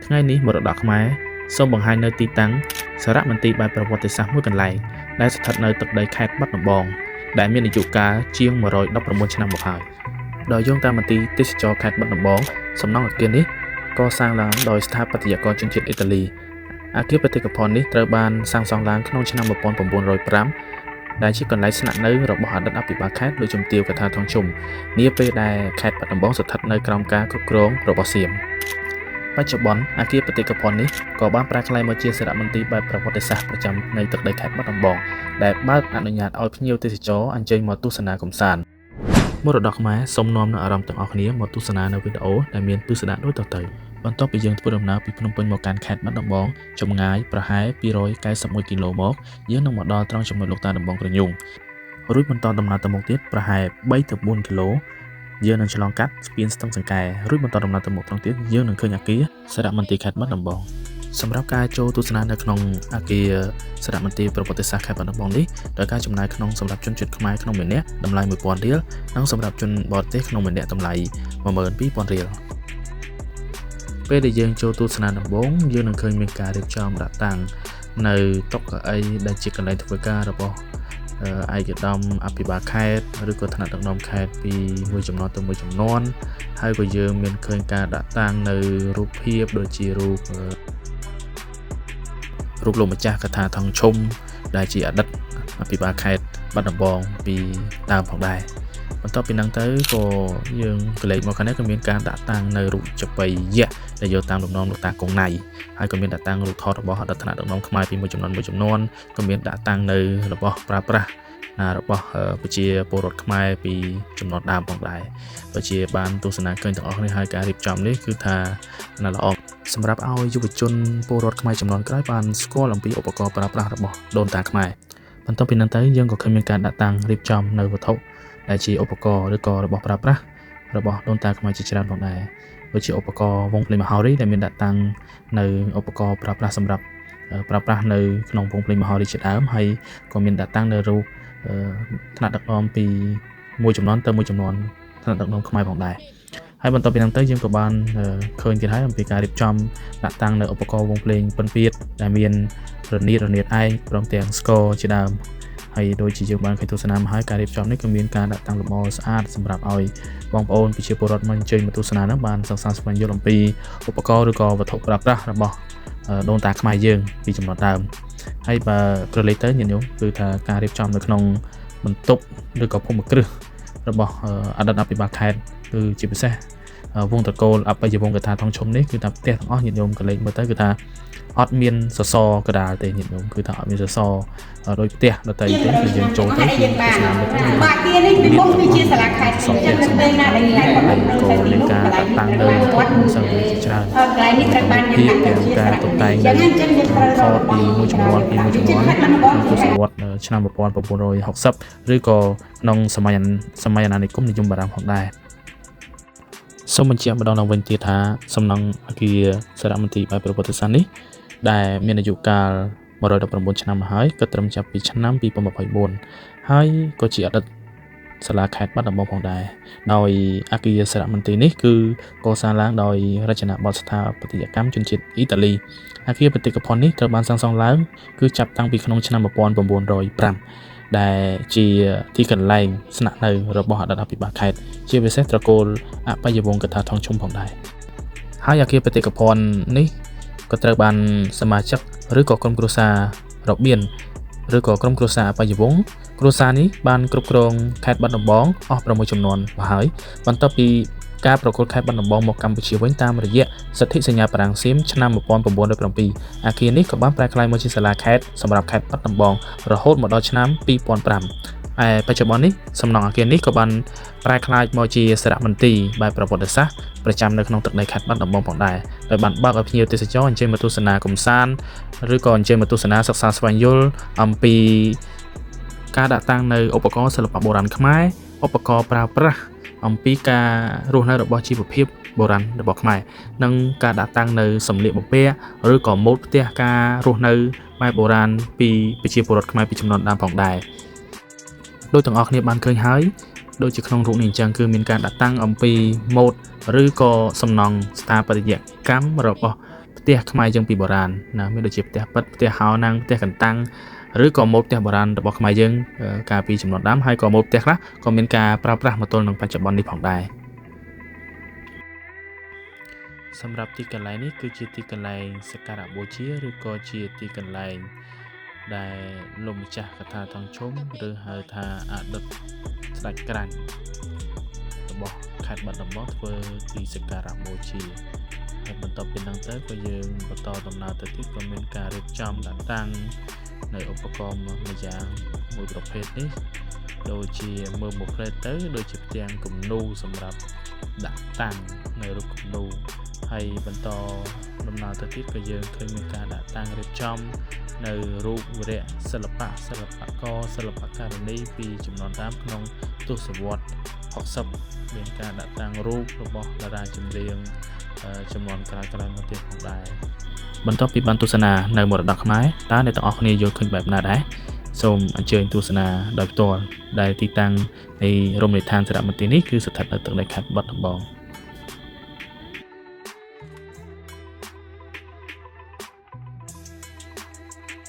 ថ្ងៃនេះមរតកខ្មែរសូមបង្ហាញនៅទីតាំងសារមន្ទីរបែបប្រវត្តិសាស្ត្រមួយកន្លែងដែលស្ថិតនៅទឹកដីខេត្តបាត់ដំបងដែលមានអាយុកាលជាង119ឆ្នាំមកហើយដោយយោងតាមមន្ទីរទេសចរណ៍ខេត្តបាត់ដំបងសំណង់អគារនេះកសាងឡើងដោយស្ថាបត្យករជនជាតិអ៊ីតាលីអគារបេតិកភណ្ឌនេះត្រូវបានសាងសង់ឡើងក្នុងឆ្នាំ1905ដែលជាកន្លែងស្នាក់នៅរបស់អតីតអភិបាលខេត្តលោកជំទាវកថាថងជុំនាពេលដែលខេត្តបាត់ដំបងស្ថិតនៅក្រោមការគ្រប់គ្រងរបស់សៀមបច្ចុប្បន្នអគារបេតិកភណ្ឌនេះក៏បានប្រែក្លាយមកជាសារមន្ទីរបែបប្រវត្តិសាស្ត្រប្រចាំនៃទឹកដីខេត្តបាត់ដំបងដែលបើកអនុញ្ញាតឲ្យភ្ញៀវទេសចរអញ្ជើញមកទស្សនាកម្សាន្តមរតកខ្មែរសូមនាំនូវអារម្មណ៍ទាំងអស់គ្នាមកទស្សនានៅវីដេអូដែលមានពិស្ដារដូចតទៅបន្ទាប់ពីយើងធ្វើដំណើរពីភ្នំពេញមកកាន់ខេត្តបាត់ដំបងចម្ងាយប្រហែល291គីឡូមកយើងនឹងមកដល់ត្រង់ចំណុចលោកតាដំបងក្រញូងរួចបន្តដំណើរទៅមុខទៀតប្រហែល3ទៅ4គីឡូយើងនឹងឆ្លងកាត់ស្ពានស្ទឹងសង្កែរួចបន្តដំណើរទៅមុខត្រង់ទៀតយើងនឹងឃើញអគារសារមន្ទីរខេត្តបាត់ដំបងសម្រាប់ការចូលទស្សនានៅក្នុងអគារសារមន្ទីរប្រវត្តិសាស្ត្រខេត្តបាត់ដំបងនេះដោយការចំណាយក្នុងសម្រាប់ជនជាតិខ្មែរក្នុងម្នាក់តម្លៃ1000រៀលនិងសម្រាប់ជនបរទេសក្នុងម្នាក់តម្លៃ12000រៀលពេលដែលយើងចូលទស្សនាដំបូងយើងនឹងឃើញមានការរៀបចំដាក់តាំងនៅតុកៅអីដែលជាកន្លែងធ្វើការរបស់ឯកឧត្តមអភិបាលខេត្តឬក៏ថ្នាក់ដឹកនាំខេត្តពីមួយចំនួនទៅមួយចំនួនហើយក៏យើងមានឃើញការដាក់តាំងនៅរូបភាពដូចជារូបលោកម្ចាស់កថាថងឈុំដែលជាអតីតអភិបាលខេត្តបាត់ដំបងពីដើមផងដែរបន្ទាប់ពីហ្នឹងទៅក៏យើងកលេចមកខាងនេះក៏មានការដាក់តាំងនៅរូបចាប៉ីយក្សដែលយកតាមលំនាំលោកតាកុងណៃហើយក៏មានដាក់តាំងរូបថតរបស់អតីតថ្នាក់ដឹកនាំខ្មែរពីមួយចំនួនមួយចំនួនក៏មានដាក់តាំងនៅរបស់ប្រើប្រាស់របស់ប្រជាពលរដ្ឋខ្មែរពីចំនួនដើមផងដែរដូចជាបានទស្សនាឃើញទាំងអស់គ្នាហើយការរៀបចំនេះគឺថាណាល្អសម្រាប់ឲ្យយុវជនពលរដ្ឋខ្មែរចំនួនក្រោយបានស្គាល់អំពីឧបករណ៍ប្រើប្រាស់របស់ដូនតាខ្មែរបន្ទាប់ពីนั้นទៅយើងក៏ឃើញមានការដាក់តាំងរៀបចំនៅវត្ថុដែលជាឧបករណ៍ឬក៏របស់ប្រើប្រាស់របស់ដូនតាខ្មែរជាច្រើនផងដែរដូចជាឧបករណ៍វងភ្លេងមហោរីដែលមានដាក់តាំងនៅឧបករណ៍ប្រើប្រាស់សម្រាប់ប្រើប្រាស់នៅក្នុងវងភ្លេងមហោរីជាដើមហើយក៏មានដាក់តាំងនៅរូបថ្នាក់ដឹកនាំពីមួយចំនួនទៅមួយចំនួនថ្នាក់ដឹកនាំខ្មែរផងដែរហើយបន្ទាប់ពីนั้นទៅយើងក៏បានឃើញទៀតហើយអំពីការរៀបចំដាក់តាំងនៅឧបករណ៍វងភ្លេងពិណពាទ្យដែលមានរនាតឯងព្រមទាំងស្គរជាដើមហើយដូចជាយើងបានឃើញទស្សនាមកហើយការរៀបចំនេះក៏មានការដាក់តាំងលម្អស្អាតសម្រាប់ឲ្យបងប្អូនប្រជាពលរដ្ឋមកអញ្ជើញមកទស្សនានោះបានសិក្សាស្វែងយល់អំពីឧបករណ៍ឬក៏វត្ថុប្រើប្រាស់របស់ដូនតាខ្មែរយើងពីចំនួនដើមហើយបើក្រឡេកទៅញាតិញោមគឺថាការរៀបចំនៅក្នុងបន្ទប់ឬក៏ភូមិគ្រឹះរបស់អតីតអភិបាលខេត្តគឺជាពិសេសវងត្រកូលអបិយវង្សកថាថងឈុំនេះគឺថាផ្ទះទាំងអស់ញាតិញោមក៏លេខមើលទៅគឺថាអត់មានសសរកដាលទេញាតិញោមគឺថាអត់មានសសរដោយផ្ទះដទៃទេគឺយើងចូលទៅគឺទស្សនាមើលទៅ បាក់គានេះពីមុនគឺជាសាលាខេត្តអញ្ចឹងនៅពេលណាដែលខេត្តគាត់ ក៏មានការតាំងនៅវត្ថុសង្វេជាច្រើន កន្លែងនេះត្រូវបានយើងដាក់ជាការតុបតែងអញ្ចឹងយើងត្រូវ ថតពីមួយចំនួនពីមួយចំនួនក្នុងទសវត្សរ៍ឆ្នាំ1960ឬក៏ក្នុងសម័យអាណានិគមនិយមបារាំងផងដែរសូមបញ្ជាក់ម្ដងឡើងវិញទៀតថាសំណង់អគារសារមន្ទីរបែបប្រវត្តិសាស្ត្រនេះដែលមានអាយុកាល119ឆ្នាំមកហើយក៏ត្រឹមចាប់ពីឆ្នាំ2024ហើយក៏ជាអតីតសាលាខេត្តបាត់ដំបងផងដែរដោយអគារសារមន្ទីរនេះគឺកសាងឡើងដោយរចនាបថស្ថាបត្យកម្មជនជាតិអ៊ីតាលីអគារបេតិកភណ្ឌនេះត្រូវបានសាងសង់ឡើងគឺចាប់តាំងពីក្នុងឆ្នាំ1905ដែលជាទីកន្លែងស្នាក់នៅរបស់អតីតអភិបាលខេត្តជាពិសេសត្រកូលអបិយវង្សកថាថងឈុំផងដែរហើយអគារបេតិកភណ្ឌនេះក៏ត្រូវបានសមាជិកឬក៏ក្រុមគ្រួសាររបៀនឬក៏ក្រុមគ្រួសារអបិយវង្សគ្រួសារនេះបានគ្រប់គ្រងខេត្តបាត់ដំបងអស់6ចំនួនមកហើយបន្ទាប់ពីការប្រគល់ខេត្តបាត់ដំបងមកកម្ពុជាវិញតាមរយៈសន្ធិសញ្ញាបារាំងសៀមឆ្នាំ1907អគារនេះក៏បានប្រែក្លាយមកជាសាលាខេត្តសម្រាប់ខេត្តបាត់ដំបងរហូតមកដល់ឆ្នាំ2005ឯបច្ចុប្បន្ននេះសំណង់អគារនេះក៏បានប្រែក្លាយមកជាសារមន្ទីរបែបប្រវត្តិសាស្ត្រប្រចាំនៅក្នុងទឹកដីខេត្តបាត់ដំបងផងដែរដោយបានបើកឲ្យភ្ញៀវទេសចរអញ្ជើញមកទស្សនាកម្សាន្តឬក៏អញ្ជើញមកទស្សនាសិក្សាស្វែងយល់អំពីការដាក់តាំងនៅឧបករណ៍សិល្បៈបុរាណខ្មែរឧបករណ៍ប្រើប្រាស់អំពីការរស់នៅរបស់ជីវភាពបុរាណរបស់ខ្មែរនិងការដាក់តាំងនៅសម្លៀកបំពាក់ឬក៏ម៉ូដផ្ទះការរស់នៅបែបបុរាណពីប្រជាពលរដ្ឋខ្មែរពីចំនួនដើមផងដែរដោយទាំងអស់គ្នាបានឃើញហើយដូចជាក្នុងរូបនេះអញ្ចឹងគឺមានការដាក់តាំងអំពីម៉ូដឬក៏សំណង់ស្ថាបត្យកម្មរបស់ ផ្ទះខ្មែរយើងពីបុរាណណាមានដូចជាផ្ទះប៉ិតផ្ទះហោណាំងផ្ទះកន្តាំងឬក៏ម៉ូដផ្ទះបុរាណរបស់ខ្មែរយើងកាលពីជំនាន់ដើមហើយក៏ម៉ូដផ្ទះខ្លះក៏មានការប្រើប្រាស់មកទល់នឹងបច្ចុប្បន្ននេះផងដែរសម្រាប់ទីកន្លែងនេះគឺជាទីកន្លែងសក្ការៈបូជាឬក៏ជាទីកន្លែងដែលលោកម្ចាស់កថាថងឈុំឬហៅថាអតីតស្ដេចក្រាញ់របស់ខេត្តបាត់ដំបងធ្វើទីសក្ការៈបូជាហើយបន្ទាប់ពីហ្នឹងទៅក៏យើងបន្តដំណើរទៅទៀតក៏មានការរៀបចំដាក់តាំងនៅឧបករណ៍មួយយ៉ាងមួយប្រភេទនេះដូចជាមើលមួយផ្លែទៅដូចជាផ្ទាំងគំនូសម្រាប់ដាក់តាំងនៅរូបគំនូហើយបន្តដំណើរទៅទៀតក៏យើងឃើញមានការដាក់តាំងរៀបចំនៅរូបវរៈសិល្បៈសិល្បករសិល្បករនីពីចំនួនដើមក្នុងទសវត្ស60មានការដាក់តាំងរូបរបស់តារាចម្រៀងចំនួនក្រោយៗមកទៀតផងដែរបន្ទាប់ពីបានទស្សនានៅមរតកខ្មែរតើអ្នកទាំងអស់គ្នាយល់ឃើញបែបណាដែរសូមអញ្ជើញទស្សនាដោយផ្ទាល់ដែលទីតាំងនៃរមណីយដ្ឋានសារមន្ទីរនេះគឺស្ថិតនៅទឹកដីខេត្តបាត់ដំបង។